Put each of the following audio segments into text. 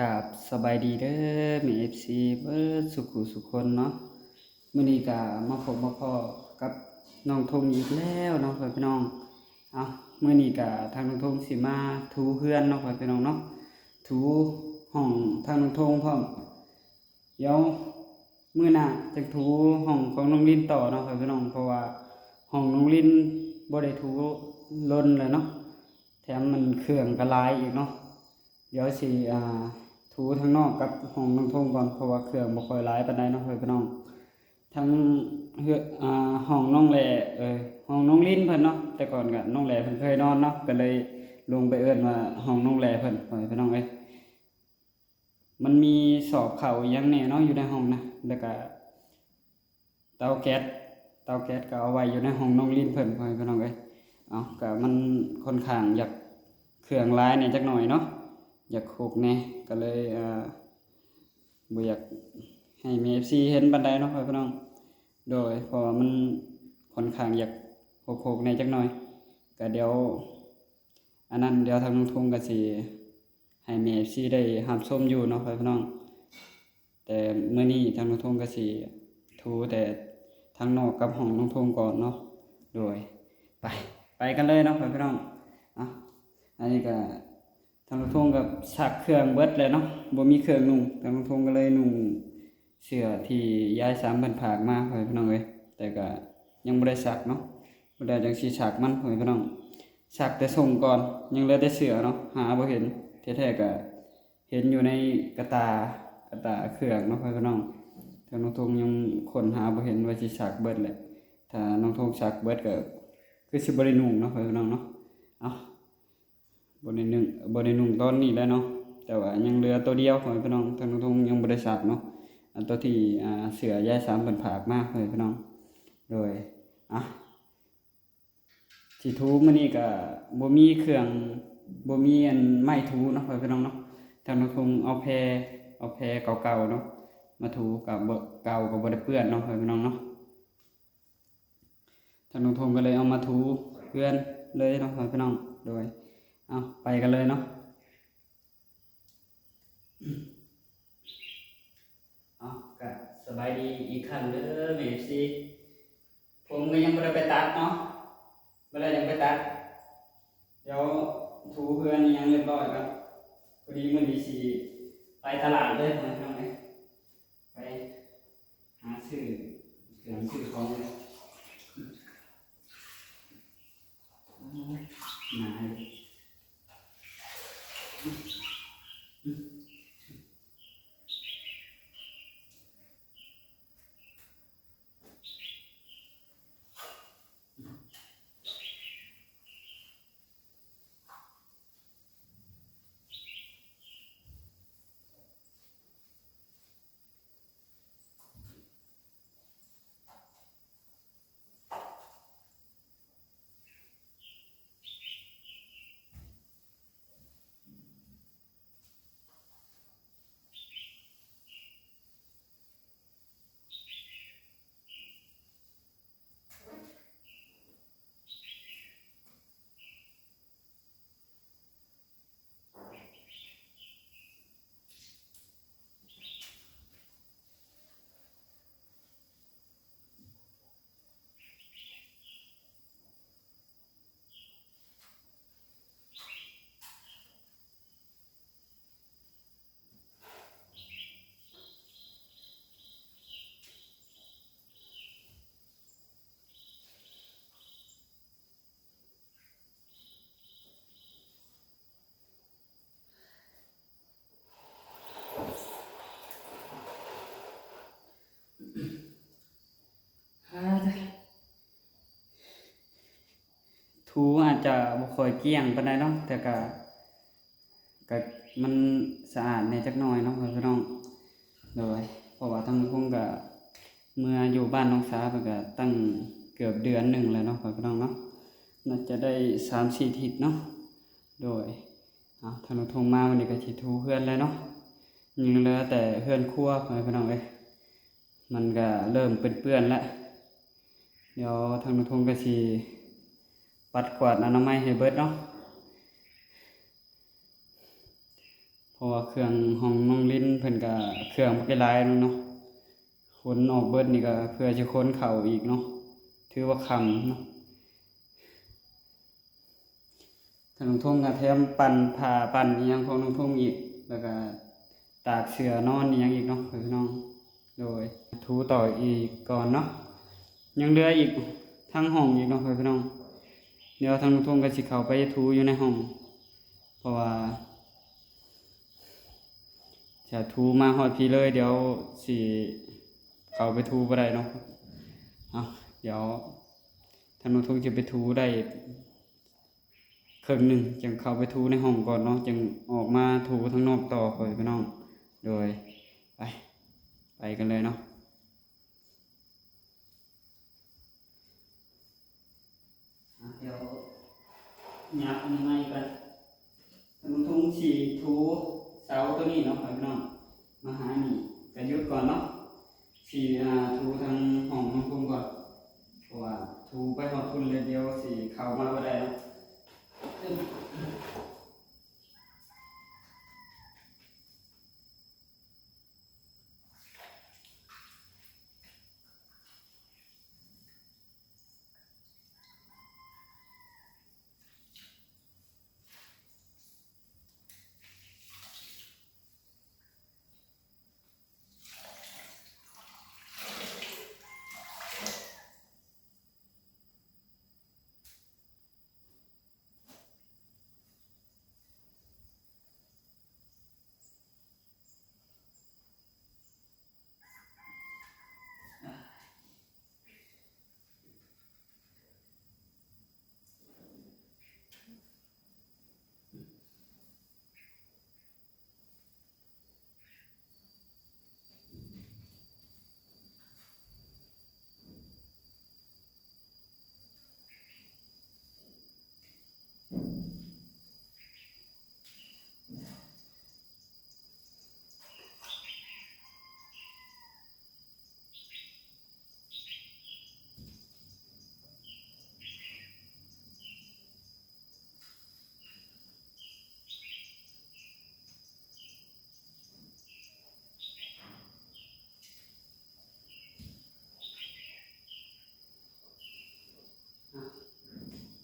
ກາບສະບາຍດີເດີແມ່ເອັຟຊີເບິດສຸຂູສຸຄົນເນາະ. ມື້ນີ້ກະມາພົບມາພໍ້ກັບນ້ອງທົງອີກແລ້ວເນາະ ພໍ່ແມ່ພີ່ນ້ອງ. ເອົ້າ ມື້ນີ້ກະທາງນ້ອງທົງຊິມາຖູເຮືອນເນາະ ພໍ່ແມ່ພີ່ນ້ອງເນາະ, ຖູຫ້ອງທາງນ້ອງທົງພ້ອມ. ດຽວມື້ໜ້າຈັ່ງຖູຫ້ອງຂອງນ້ອງລິນຕໍ່ເນາະ ພໍ່ແມ່ພີ່ນ້ອງ, ເພາະວ່າຫ້ອງນ້ອງລິນບໍ່ໄດ້ຖູດົນແລ້ວເນາະ, ແຖມມັນເຄື່ອງກະຫຼາຍອີກເນາະ. ດຽວຊິ ອ່າ ຖູທາງນອກກັບຫ້ອງນ້ອງທົງກ່ອນ ເພາະວ່າເຄື່ອງບໍ່ຄ່ອຍຫຼາຍປານໃດເນາະ ພໍ່ແມ່ພີ່ນ້ອງ. ທາງເຮືອນ ອ່າ ຫ້ອງນ້ອງແຫຼ ເອີ ຫ້ອງນ້ອງລິນເພິ່ນເນາະ, ແຕ່ກ່ອນກະນ້ອງແຫຼເພິ່ນເຄີຍນອນເນາະ, ກະເລີຍລົງໄປເອີ້ນວ່າຫ້ອງນ້ອງແຫຼເພິ່ນ ພໍ່ແມ່ພີ່ນ້ອງເອີຍ. ມັນມີຊອກເຂົ້າອີ່ຫຍັງແດ່ເນາະຢູ່ໃນຫ້ອງນະ, ແລ້ວກະເຕົາແກັສ ເຕົາແກັສກໍເອົາໄວ້ຢູ່ໃນຫ້ອງນ້ອງລິນເພິ່ນ ພໍ່ແມ່ພີ່ນ້ອງເອີຍ. ເອົ້າ ກໍມັນຄ່ອນຂ້າງຢາກເຄື່ອງຫຼາຍແດ່ຈັກໜ້ອຍເນາະ, ຢາກຮົກແດ່, ກໍເລີຍ ອ່າ ບໍ່ຢາກໃຫ້ແມ່ເອັຟຊີເຫັນປານໃດເນາະ ພໍ່ແມ່ພີ່ນ້ອງ. ໂດຍ ເພາະວ່າມັນຄ່ອນຂ້າງຢາກຮົກໆແດ່ຈັກໜ້ອຍ, ກໍດຽວ ອັນນັ້ນ ດຽວທາງນ້ອງທົງກໍຊິໃຫ້ແມ່ເອັຟຊີໄດ້ຮັບຊົມຢູ່ເນາະ ພໍ່ແມ່ພີ່ນ້ອງ. ແຕ່ມື້ນີ້ທາງນ້ອງທົງກໍຊິຖູແຕ່ທາງນອກກັບຫ້ອງນ້ອງທົງກ່ອນເນາະ. ໂດຍ ໄປ ໄປກັນເລີຍເນາະ ພໍ່ແມ່ພີ່ນ້ອງ. ເອົ້າ ອັນນີ້ກໍທາງນ້ອງທົງກໍຊັກເຄື່ອງເບິດແລ້ວເນາະ, ບໍ່ມີເຄື່ອງນຸ່ງ, ທາງນ້ອງທົງກໍເລີຍນຸ່ງ ເສື້ອທີ່ຍາຍສາມເພິ່ນຝາກມາ ພໍ່ແມ່ພີ່ນ້ອງເອີຍ, ແຕ່ກະຍັງບໍ່ໄດ້ຊັກເນາະ, ບໍ່ໄດ້ຈັ່ງຊິຊັກມັນ ພໍ່ແມ່ພີ່ນ້ອງ. ຊັກແຕ່ສົ້ງກ່ອນ, ຍັງເຫຼືອແຕ່ເສື້ອເນາະ, ຫາບໍ່ເຫັນ, ແທ້ໆກະເຫັນຢູ່ໃນກະຕ່າ ກະຕ່າເຄື່ອງເນາະ ພໍ່ແມ່ພີ່ນ້ອງ. ທາງນ້ອງທົງຍັງຄົ້ນຫາບໍ່ເຫັນ, ວ່າຊິຊັກເບິດແຫຼະ, ຖ້ານ້ອງທົງຊັກເບິດກະຄືຊິບໍ່ໄດ້ນຸ່ງເນາະ ພໍ່ແມ່ພີ່ນ້ອງເນາະ. ເອົ້າ ບໍ່ໄດ້ນຸ່ງ ບໍ່ໄດ້ນຸ່ງຕອນນີ້ແຫຼະເນາະ, ແຕ່ວ່າຍັງເຫຼືອໂຕດຽວ ພໍ່ແມ່ພີ່ນ້ອງ, ທາງນ້ອງທົງຍັງບໍ່ໄດ້ຊັກເນາະ, ອັນໂຕທີ່ ອ່າ ເສື້ອຍາຍສາມເພິ່ນຝາກມາ ພໍ່ແມ່ພີ່ນ້ອງ. ໂດຍ ອ່ະ ຊິຖູມື້ນີ້ກະບໍ່ມີເຄື່ອງ ບໍ່ມີອັນໄມ້ຖູເນາະ ພໍ່ແມ່ພີ່ນ້ອງເນາະ, ທາງນ້ອງທົງເອົາແພ ເອົາແພເກົ່າໆເນາະ ມາຖູ ກະບໍ່ ເກົ່າກໍບໍ່ໄດ້ເປື້ອນເນາະ ພໍ່ແມ່ພີ່ນ້ອງເນາະ. ທາງນ້ອງທົງກໍເລີຍເອົາມາຖູເຮືອນເລີຍເນາະ ພໍ່ແມ່ພີ່ນ້ອງ. ໂດຍ ເອົາ ໄປກັນເລີຍເນາະ. ເອົາ ກະສະບາຍດີອີກຄັ້ງເດີແມ່ເອັຟຊີ. ຜົມກໍຍັງບໍ່ໄດ້ໄປຕັດເນາະ, ບໍ່ໄດ້ຍັງໄປຕັດ, ດຽວຖູເຮືອນອີ່ຫຍັງຮຽບຮ້ອຍກ່ອນ. ພໍດີມື້ນີ້ຊິໄປຕະຫຼາດເລີຍ ພໍ່ແມ່ພີ່ນ້ອງເອີຍ. ໄປຫາຊື້ເຄື່ອງຊື້ຂອງ ໂອ້ຍ ໜາຍ. ຖູອາດຈະບໍ່ຄ່ອຍກ້ຽງປານໃດເນາະ, ແຕ່ກະ ກະມັນສະອາດແດ່ຈັກໜ້ອຍເນາະ ພໍ່ແມ່ພີ່ນ້ອງ. ໂດຍ ເພາະວ່າທາງລຸງພົງກະເມືອຢູ່ບ້ານນ້ອງສາເພິ່ນກະຕັ້ງເກືອບເດືອນໜຶ່ງແລ້ວເນາະ ພໍ່ແມ່ພີ່ນ້ອງເນາະ, ໜ້າຈະໄດ້ສາມສີ່ທິດເນາະ. ໂດຍ ເອົາ ທາງລຸງທົງມາມື້ນີ້ກະຊິຖູເຮືອນແລ້ວເນາະ, ຍັງເຫຼືອແຕ່ເຮືອນຄົວ ພໍ່ແມ່ພີ່ນ້ອງເອີຍ. ມັນກະເລີ່ມເປື້ອນໆແລ້ວ. ດຽວທາງລຸງທົງກະຊິປັດກວາດອະນາໄມໃຫ້ເບິດເນາະ, ເພ ະວ່າເຄື່ອງຫ້ອງນ້ອງລິນເພິ່ນກະເຄື່ອງໄປຫຼາຍແລ້ວເນາະ ຂົນອອກເບິດນີ້ກະເພື່ອຊິຂົນເຂົ້າອີກເນາະ ຖືວ່າຄ່ຳເນາະ. ທາງນ້ອງທົງກະແຖມປັ້ນຜ້າ ປັ້ນອີ່ຫຍັງຂອງນ້ອງທົງອີກ ແລ້ວກະຕາກເສື້ອນອນອີ່ຫຍັງອີກເນາະ ພີ່ນ້ອງ. ໂດຍ ຖູຕໍ່ອີກກ່ອນເນາະ ຍັງເຫຼືອອີກທາງຫ້ອງອີກເນາະ ພີ່ນ້ອງ. ດຽວທາງນ້ອງທົງກະຊິເຂົ້າໄປຖູຢູ່ໃນຫ້ອງ ເພາະວ່າຖ້າຖູມາຮອດພີ້ເລີຍ ດຽວຊິເຂົ້າໄປຖູບໍ່ໄດ້ເນາະ. ເອົາ ດຽວທາງນ້ອງທົງຈະໄປຖູໄດ້ເຄິ່ງໜຶ່ງ ຈັ່ງເຂົ້າໄປຖູໃນຫ້ອງກ່ອນເນາະ ຈັ່ງອອກມາຖູທາງນອກຕໍ່ ພໍ່ແມ່ພີ່ນ້ອງ. ໂດຍ ໄປ ໄປກັນເລີຍເນາະ. ອ່ະ ດຽວຫຍັບອັນນີ້ມາອີກກ່ອນ ທາງນ້ອງທົງຊິຖູເສົາໂຕນີ້ເນາະ ພີ່ນ້ອງ. ມາຫານີ້ກະຢຸດກ່ອນເນາະ ຊິ ອ່າ ຖູທາງຫ້ອງນ້ອງທົງກ່ອນ ເພາະວ່າຖູໄປຮອດພຸ້ນແລ້ວ ດຽວຊິເຂົ້າມາບໍ່ໄດ້ເນາະ.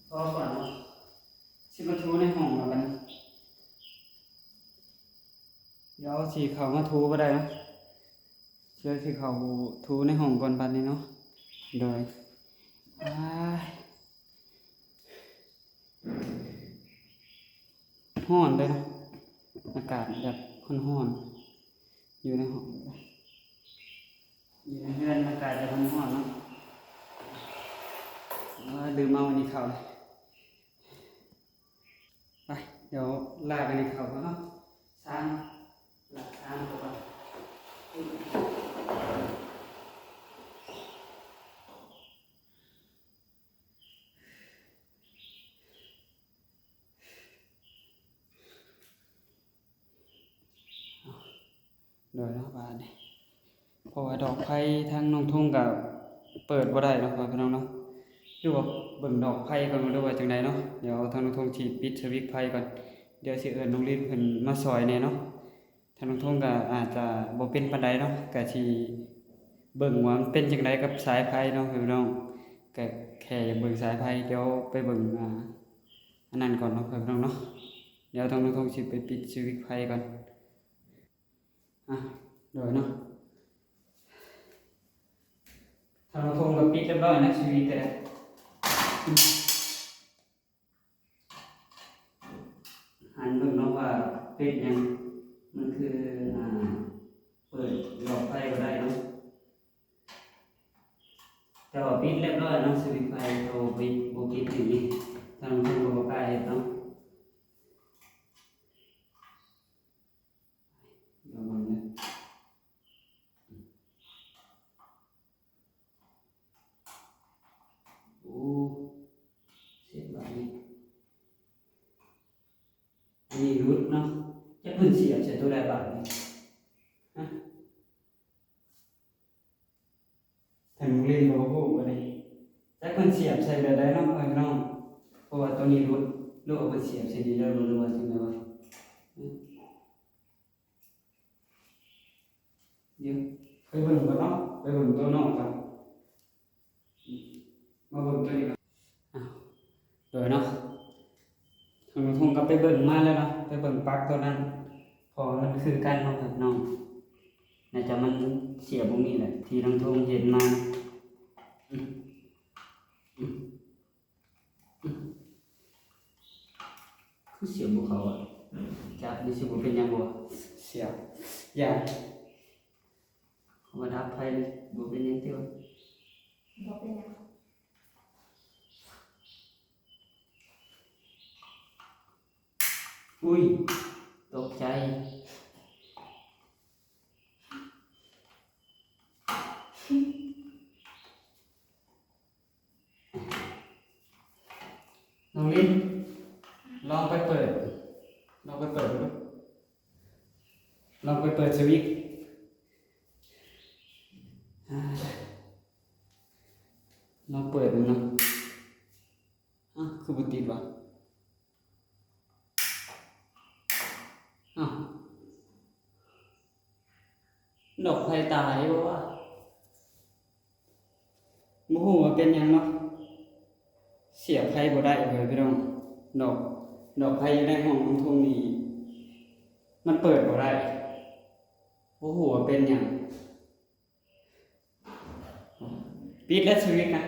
ພໍກ່ອນເນາະ ຊິມາຖູໃນຫ້ອງແລ້ວບັດນີ້ ດຽວຊິເຂົ້າມາຖູບໍ່ໄດ້ເນາະ. ດຽວຊິເຂົ້າຖູໃນຫ້ອງກ່ອນບັດນີ້ເນາະ. ໂດຍ ອ້າຍ ຮ້ອນເດ້ເນາະ ອາກາດແບບຮ້ອນໆ ຢູ່ໃນຫ້ອງ ຢູ່ໃນເຮືອນອາກາດຈະຮ້ອນໆເນາະ. ເອີ ລືມເອົາອັນນີ້ເຂົ້າເລີຍ. ໄປ ດຽວລາກອັນນີ້ເຂົ້າກ່ອນເນາະ ຊານ ລາກຊານເຂົ້າກ່ອນ. ໂດຍເນາະ ບາດນີ້ ເພາະວ່າດອກໄຟທາງນ້ອງທຸງກໍເປີດບໍ່ໄດ້ເນາະ ພໍ່ແມ່ພີ່ນ້ອງເນາະ. ຫຼືວ່າເບິ່ງດອກໄຟກ່ອນ ຫຼືວ່າຈັ່ງໃດເນາະ. ດຽວທາງນ້ອງທຸງຊິປິດສະວິດໄຟກ່ອນ ດຽວຊິເອີ້ນນ້ອງລິນເພິ່ນມາຊ່ອຍແດ່ເນາະ. ທາງນ້ອງທຸງກໍອາດຈະບໍ່ເປັນປານໃດເນາະ ກໍຊິເບິ່ງວ່າມັນເປັນຈັ່ງໃດກັບສາຍໄຟເນາະ ພີ່ນ້ອງ. ກໍແຄ່ຢາກເບິ່ງສາຍໄຟ ດຽວໄປເບິ່ງ ອ່າ ອັນນັ້ນກ່ອນເນາະ ພີ່ນ້ອງເນາະ. ດຽວທາງນ້ອງທຸງຊິໄປປິດສະວິດໄຟກ່ອນ. ອ່ະ ໂດຍເນາະ ທາງນ້ອງທຸງກໍປິດຮຽບຮ້ອຍນະ ສະວິດກໍໄດ້. ຫັນເບິ່ງເນາະວ່າເປັນຫຍັງ ມັນຄື ອ່າ ເປີດຫຼອດໄຟບໍ່ໄດ້ເນາະ. ແຕ່ວ່າປິດຮຽບຮ້ອຍເນາະ ສະວິດໄຟ. ໂຕ ບໍ່ປິດ ບໍ່ປິດນີ້ ທາງເພິ່ນກໍບໍ່ກ້າເຮັດເນາະ. ລະວັງເດີ. ໂອ້ ເສຍບາດນີ້ ອັນນີ້ຫຼຸດເນາະ. ຈັກເພິ່ນສຽບໃສ່ຕົວໃດບາດນີ້ ຮະ? ທາງໂຮງຮຽນກໍບໍ່ຮູ້ບາດນີ້ ຈັກເພິ່ນສຽບໃສ່ແບບໃດເນາະ ພໍ່ແມ່ພີ່ນ້ອງ. ເພາະວ່າຕົວນີ້ຫຼຸດ ຫຼືວ່າເພິ່ນສຽບໃສ່ນີ້ເດີ ຫຼືວ່າຈັ່ງໃດວະ? ດຽວໄປເບິ່ງກ່ອນເນາະ ໄປເບິ່ງໂຕນອກກ່ອນ. ມາເບິ່ງໂຕນີ້ກ່ອນ. ອ້າວ ໂດຍເນາະ ທາງລຸງທົງກໍໄປເບິ່ງມາແລ້ວເນາະ ໄປເບິ່ງປັກໂຕນັ້ນ ເພາະວ່າມັນຄືກັນເນາະ ເນາະ ໜ້າຈະມັນເສຍໝ່ອງນີ້ແຫຼະ ທີ່ລຸງທົງເຫັນມາ. ອືມ ອືມ ອືມ ຄືສຽບບໍ່ເຂົ້າອະ? ຈັບນີ້ຊິບໍ່ເປັນຫຍັງບໍ່? ສຽບ ຢ່າ ວ່າດັບໄຟບໍ່ເປັນຫຍັງຕິວະ? ບໍ່ເປັນຫຍັງ. ອຸ້ຍ ຕົກໃຈ. ນ້ອງລິນ ລອງໄປເປີດ ລອງໄປເປີດເບິ່ງດູ ລອງໄປເປີດສະວິດ ອາ ລອງເປີດເບິ່ງເນາະ. ອ້າວ ຄືບໍ່ຕິດວະ? ອ້າວ ດອກໄຟຕາຍບໍ່ວະ? ບໍ່ຮູ້ວ່າເປັນຫຍັງເນາະ ສຽບໄຟບໍ່ໄດ້ເລີຍພີ່ນ້ອງ. ດອກ ດອກໄຟຢູ່ໃນຫ້ອງລຸງທົງນີ້ ມັນເປີດບໍ່ໄດ້ ບໍ່ຮູ້ວ່າເປັນຫຍັງ. ປິດແລ້ວສະວິດນະ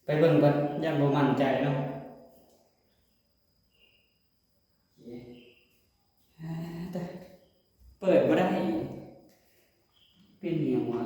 ໄປເບິ່ງກ່ອນ ຢ້ານບໍ່ໝັ້ນໃຈເນາະ. ເປີດບໍ່ໄດ້ ເປັນຫຍັງວະ?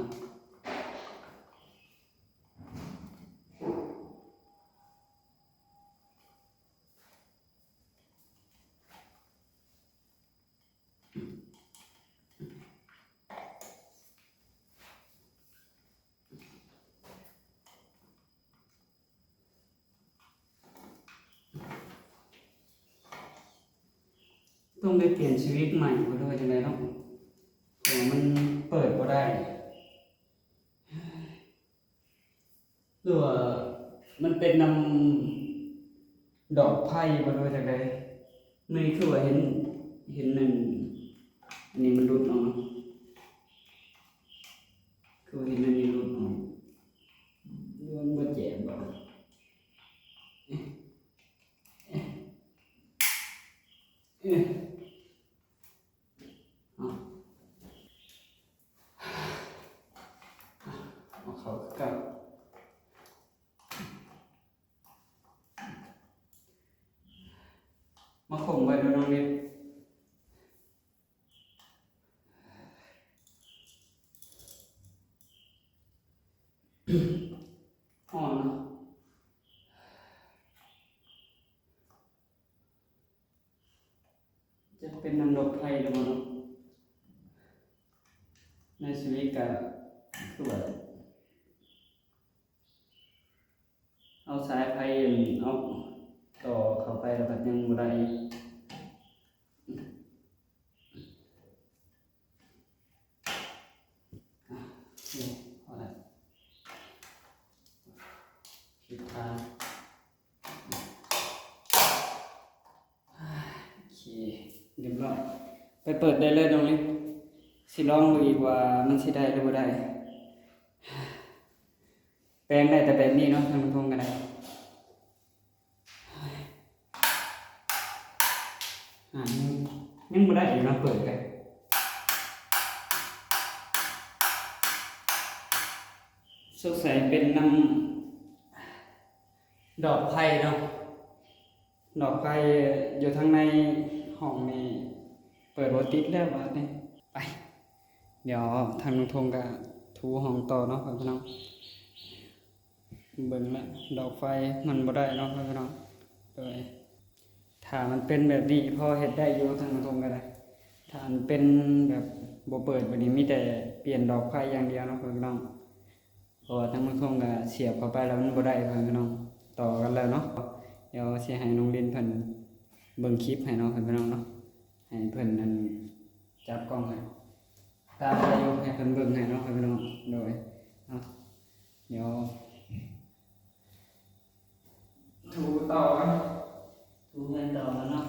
ຕ້ອງໄດ້ປ່ຽນສະວິດໃໝ່ບໍ່ ຫຼືວ່າຈັ່ງໃດເນາະ ເພາະວ່າມັນເປີດບໍ່ໄດ້. ຫຼືວ່າມັນເປັນນຳດອກໄຟບໍ່ ຫຼືວ່າຈັ່ງໃດ? ມື້ນີ້ຄືວ່າເຫັນ ເຫັນອັນ ອັນນີ້ມັນຫຼຸດອອກເນາະ ຄືວ່າເຫັນອັນນີ້ຫຼຸດອອກ ມັນບໍ່ແຈກບໍ່? ເອະ ເອະ ເອະ. ເອົາ ເອົາເຂົ້າຄືເກົ່າ ມາຄົມໄວ້ດູນ້ອງນິດ ຮ້ອນເນາະ. ຈະເປັນນຳດອກໄຟຫຼືບໍ່ເນາະ? ໃນສະວິດກະຄືວ່າ ເອົາສາຍໄຟອັນ ເອົາຕໍ່ເຂົ້າໄປແລ້ວກໍຍັງບໍ່ໄດ້. ອ່ະ ນີ້ ພໍແລ້ວ ຜິດທາງ. ໂອເຄ ຮຽບຮ້ອຍ ໄປເປີດໄດ້ເລີຍນ້ອງລິນ. ຊິລອງເບິ່ງອີກວ່າມັນຊິໄດ້ຫຼືບໍ່ໄດ້. ແປງໄດ້ແຕ່ແບບນີ້ເນາະ ທາງລຸງທົງກໍໄດ້. ອ່າ ຍັງ ຍັງບໍ່ໄດ້ອີກເນາະ ເປີດກະ ສົງໄສເປັນນຳດອກໄຟເນາະ. ດອກໄຟຢູ່ທາງໃນຫ້ອງນີ້ ເປີດບໍ່ຕິດແລ້ວບາດນີ້. ໄປ ດຽວທາງລຸງທົງກະຖູຫ້ອງຕໍ່ເນາະ ພໍ່ແມ່ພີ່ນ້ອງ. ເບິ່ງລະ ດອກໄຟມັນບໍ່ໄດ້ເນາະ ພໍ່ແມ່ພີ່ນ້ອງ. ໂດຍ ຖ້າມັນເປັນແບບນີ້ພໍເຮັດໄດ້ຢູ່ ທາງລຸງທົງກະໄດ້. ຖ້າມັນເປັນແບບບໍ່ເປີດແບບນີ້ ມີແຕ່ປ່ຽນດອກໄຟຢ່າງດຽວເນາະ ພໍ່ແມ່ພີ່ນ້ອງ. ເພາະວ່າທາງເມືອງຄົງກະສຽບເຂົ້າໄປແລ້ວມັນບໍ່ໄດ້ ພໍ່ແມ່ພີ່ນ້ອງ. ຕໍ່ກັນແລ້ວເນາະ ດຽວຊິໃຫ້ນ້ອງລິນເພິ່ນເບິ່ງຄລິບໃຫ້ເນາະ ພໍ່ແມ່ພີ່ນ້ອງເນາະ. ໃຫ້ເພິ່ນອັນຈັບກ້ອງໃຫ້ ຕາມໄປຢູ່ ໃຫ້ເພິ່ນເບິ່ງໃຫ້ເນາະ ພໍ່ແມ່ພີ່ນ້ອງ. ໂດຍ ເນາະ ດຽວ ຖູຕໍ່ກັນ ຖູກັນຕໍ່ກັນເນາະ.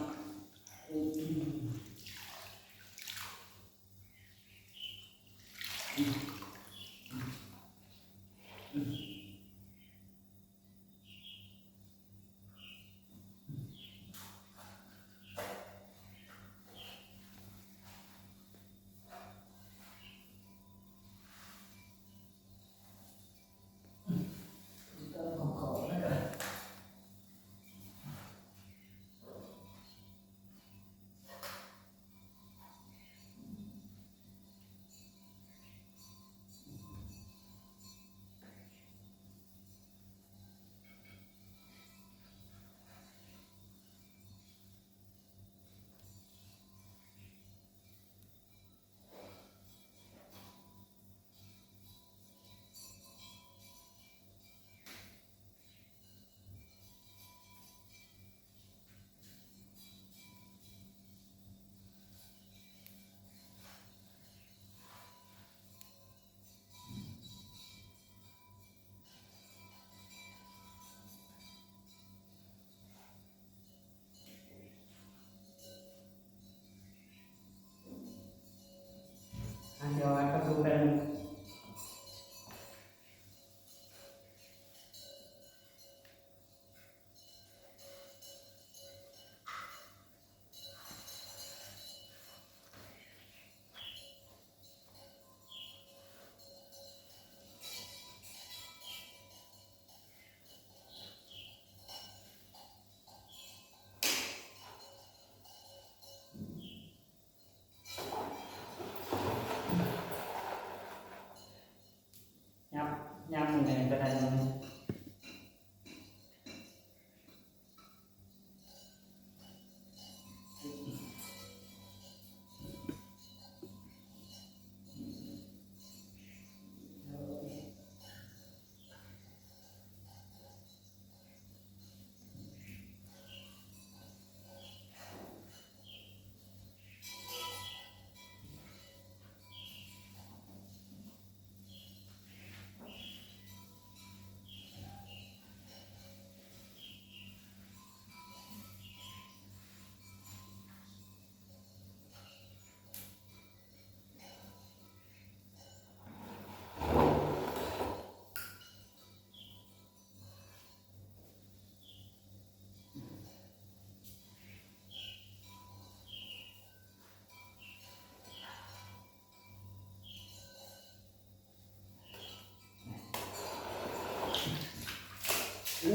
ໂອ້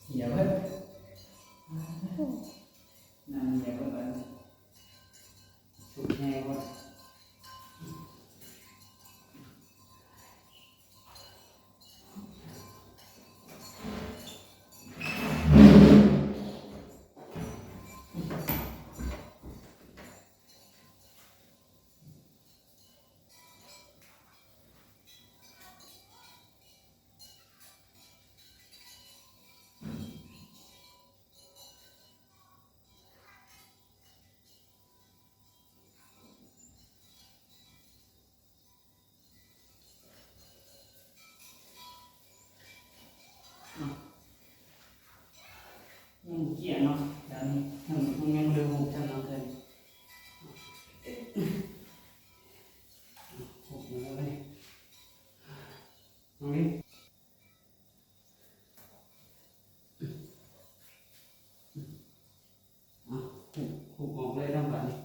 ເສຍເບິດ ນ້ຳເສຍເບິດບາດນີ້ ສຸກແຮງໂພດ. ຍັງບໍ່ກ້ຽງເນາະ ດຽວນີ້ຍັງບໍ່ໄດ້ຫຸບຊ້ຳເນາະ ເທື່ອນີ້ຫຸບແລ້ວເລີຍ ນ້ອງນີ້ ຫຸບ ຫຸບອອກເລີຍເນາະບາດນີ້.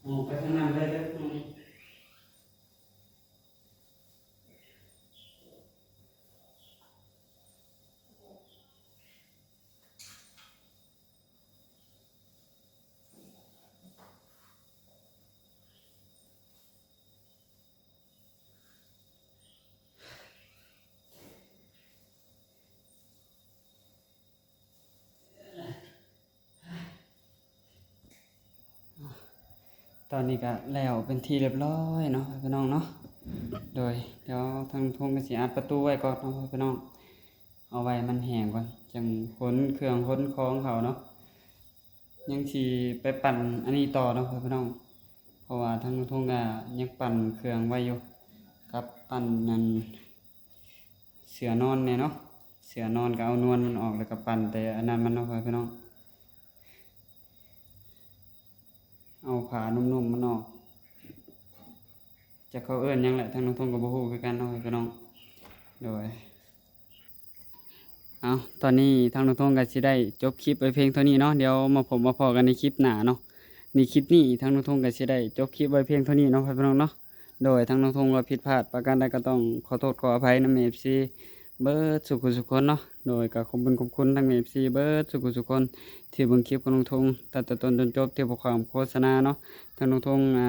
ອອກໄປທາງນັ້ນເລີຍເດີ. ຕອນນີ້ກະແລ້ວເປັນທີ່ຮຽບຮ້ອຍເນາະ ພີ່ນ້ອງເນາະ. ໂດຍ ດຽວທາງທຸງກະຊິອັດປະຕູໄວ້ກ່ອນເນາະ ພີ່ນ້ອງ. ເອົາໄວ້ມັນແຫ້ງກ່ອນ ຈັ່ງຂົນເຄື່ອງຂົນຂອງເຂົ້າເນາະ. ຍັງຊິໄປປັ່ນອັນນີ້ຕໍ່ເນາະ ພໍ່ພີ່ນ້ອງ ເພາະວ່າທາງລຸງທົງກະຍັງປັ່ນເຄື່ອງໄວ້ຢູ່ ກັບປັ່ນອັນເສື່ອນອນແດ່ເນາະ. ເສື່ອນອນກະເອົານວນມັນອອກ ແລ້ວກະປັ່ນແຕ່ອັນນັ້ນມັນເນາະ ພໍ່ພີ່ນ້ອງ. ເອົາຜ້ານຸ້ມໆມັນອອກ. ຈັກເຂົາເອີ້ນຫຍັງແຫຼະ ທາງລຸງທົງກໍບໍ່ຮູ້ຄືກັນເນາະ ພີ່ນ້ອງ. ໂດຍ ເອົາ ຕອນນີ້ທາງລຸງທົງກໍຊິໄດ້ຈົບຄລິບໄວ້ພຽງເທົ່ານີ້ເນາະ. ດຽວມາພົບມາພໍ້ກັນໃນຄລິບໜ້າເນາະ. ໃນຄລິບນີ້ທາງລຸງທົງກໍຊິໄດ້ຈົບຄລິບໄວ້ພຽງເທົ່ານີ້ເນາະ ພີ່ນ້ອງເນາະ. ໂດຍ ທາງລຸງທົງວ່າຜິດພາດປະການໃດກໍຕ້ອງຂໍໂທດຂໍອະໄພນຳ ເອັຟຊີ ເບິດສູ່ຜູ້ສູ່ຄົນເນາະ. ໂດຍ ກໍຂອບຄຸນຂອບຄຸນທາງ ເອັຟຊີ ເບິດສູ່ຜູ້ສູ່ຄົນທີ່ເບິ່ງຄລິບຂອງລຸງທົງຕັ້ງແຕ່ຕົ້ນຈົນຈົບ ທີ່ບໍ່ຂ້າມໂຄສະນາເນາະ. ທາງລຸງທົງ ອ່າ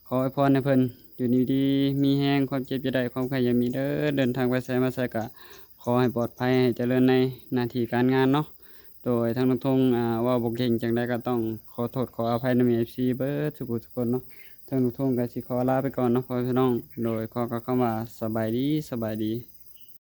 ຂໍອວຍພອນໃຫ້ເພິ່ນຢູ່ດີມີແຮງ ຄວາມເຈັບຢ່າໄດ້ ຄວາມໄຂ້ຢ່າມີເດີ. ເດີນທາງໄປໃສມາໃສກະຂໍໃຫ້ປອດໄພ ໃຫ້ຈະເລີນໃນໜ້າທີ່ການງານເນາະ. ໂດຍ ທາງລຸງທົງ ອ່າ ເວົ້າບໍ່ເກັ່ງ ຈັ່ງໃດກໍຕ້ອງຂໍໂທດຂໍອະໄພນຳ ເອັຟຊີ ເບິດສູ່ຜູ້ສູ່ຄົນເນາະ. ທາງລຸງທົງກໍຊິຂໍລາໄປກ່ອນເນາະ ພໍ່ແມ່ພີ່ນ້ອງ. ໂດຍ ຂໍກ່າວຄຳວ່າສະບາຍດີ ສະບາຍດີ.